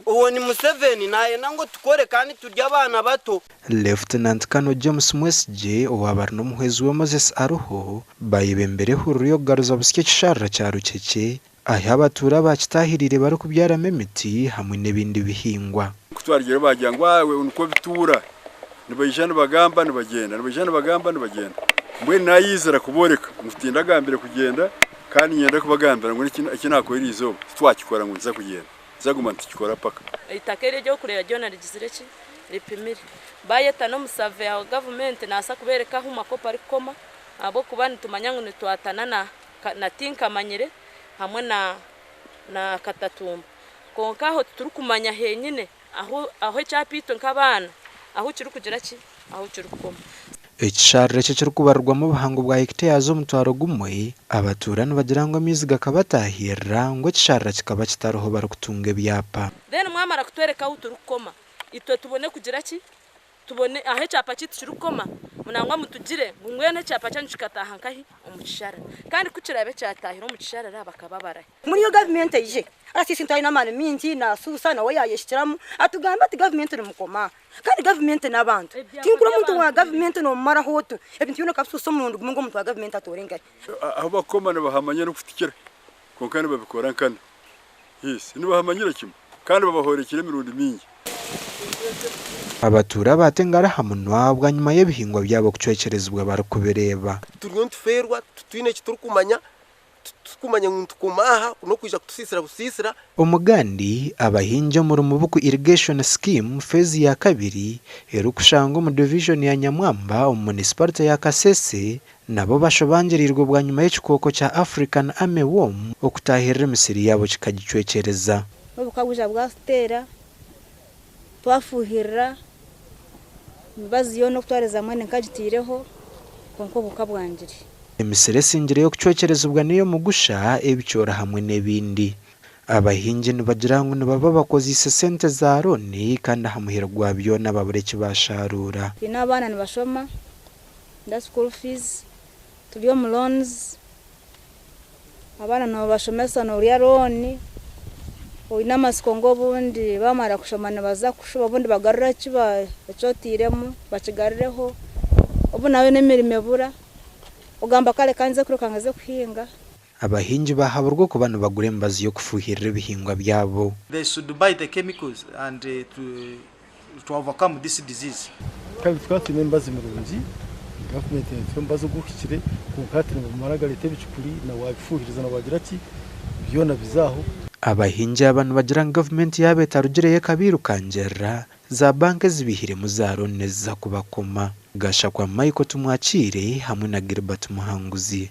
Owo ni Museveni nayenda ngu tukore kandi turi abaana bato. Lieutenant Colonel James Mwesigye owaaba ari n'omuhwezi we Moses Aruho bayebembera ehururu y'okugaruza busya ekisharara kya Rukeke ahi abatuura abakitaahiriire barikubyaramu emiti hamwe n'ebindi bihingwa. Ku twarugireyo baagira ngu aa nikwo bituura, nibaija nibagamba nibagyenda, nibaija nibagamba nibagyenda. Mbwenu naayeizira kubooreka ngu tindagambire kugyenda kandi niinyenda kubagambira ngu eki naakora eriizooba titwakikora ngu nituza kugyenda, nituza kuguma nitukikora paka. Eitaka eri ery'okureeba ryona rigizire ki? Ripimire. Baayeta n'omusaveya wa gavumenti naasa kubeereka ahu makopo arikukoma ahabw'okuba nitumanya ngu nitwatana na na Tinkamanyire hamwe na na Katatumba. Kwonka aho titurikumanya henyine ahu ahu ekyapa itwe nk'abaana ahu kirikugira ki? Ahu kirikukoma. Ekisharara eki ekirikubarirwamu obuhango bwa hectares 1000, abatuura nibagira ngu amaizi gakabatahirira ngu ekisharara kikaba kitariho barikutunga ebyapa. Then mwamara kutwereka ahu turikukoma itwe tubone kugira ki? Tubone ahu ekyapa kyaitu kirikukoma, nangwa mutugire ngu mbwenu ekyapa kyanyu kikataaha nkahi? Omu kisharara. Kandi ku kiraabe kyataahire omu kisharara bakaba barahi? Muri iyo gavumenti eije, RCC ntu aine amaani maingi nasuusa nawe yayeshikiramu atugambe ati gavumenti nimukoma kandi gavumenti n'abantu tinkuri omuntu wa gavumenti nomumaraho oti ebintu byona okabisuusa omurundi gumwe ngu omuntu wa gavumenti atoore nkahi. Ahu bakukoma nibahamanya n'okutukira kwonka nibabikora nkana. Yes, nibahamanyira kimwe kandi babahoorekire emirundi mingi. Abatuura baata engaro aha munwa bwanyima y'ebihingwa byabo kucwekyerezibwa barikubireeba. Turiyo nitufeerwa titwine eki turikumanya, titurikumanya ngu nitukoma aha n'okwija kutusiisira busiisira. Omugandi, abahingi omuri Mubuku Irrigation Scheme feezi ya kabiri erikushangwa omu divijoni ya Nyamwamba omu munisiparite ya Kasese Nabo bashobangiriirwe bwanyima y'ekikooko kya African Army Worm okutaahirira emisiri yaabo kikagicwekyereza. N'obuka bwija bwatuteera, twafuuhirira, emibazi yoona okutwariza hamwe nkagitaireho kwonka obuhuka bwangire. Emisiri esingireyo kucwekyerezibwa n'ey'omugusha, ebicoori hamwe n'ebindi. Abahingi nibagira ngu nibaba bakozeise sente za looni kandi aha muheru gwa byona babura eki baasharuura. Twine abaana nibashoma, nda school fees, turi omu loans, abaana nobashomesa norya loan, oyine amatsiko ngu obundi bamara kushoma nibaza kushuba obundi bagarure eki oteiremu bakigarureho, obundi nawe n'emirimo ebura, ogamba kare kanze kureka ngeze kuhinga. Abahingi baahaburwa okuba nibagura emibazi y'okufuuhirira ebihingwa byabo. They should buy the chemicals and to to overcome this disease. Kare tukaba twine emibazi mirungi, gavumenti netuha omubazi oguhikire kwonka hati nibamara gareeta ebicupuri na wabifuhiriza na wagira ki byona biza aho. Abahingi aba nibagira ngu gavumenti yaaba etarugireyo ekabairukangirira, za banka ezibaihiremu za looni niziza kubakoma. Gashakwa Michael Tumwakiire hamwe na Gilbert Muhanguzi.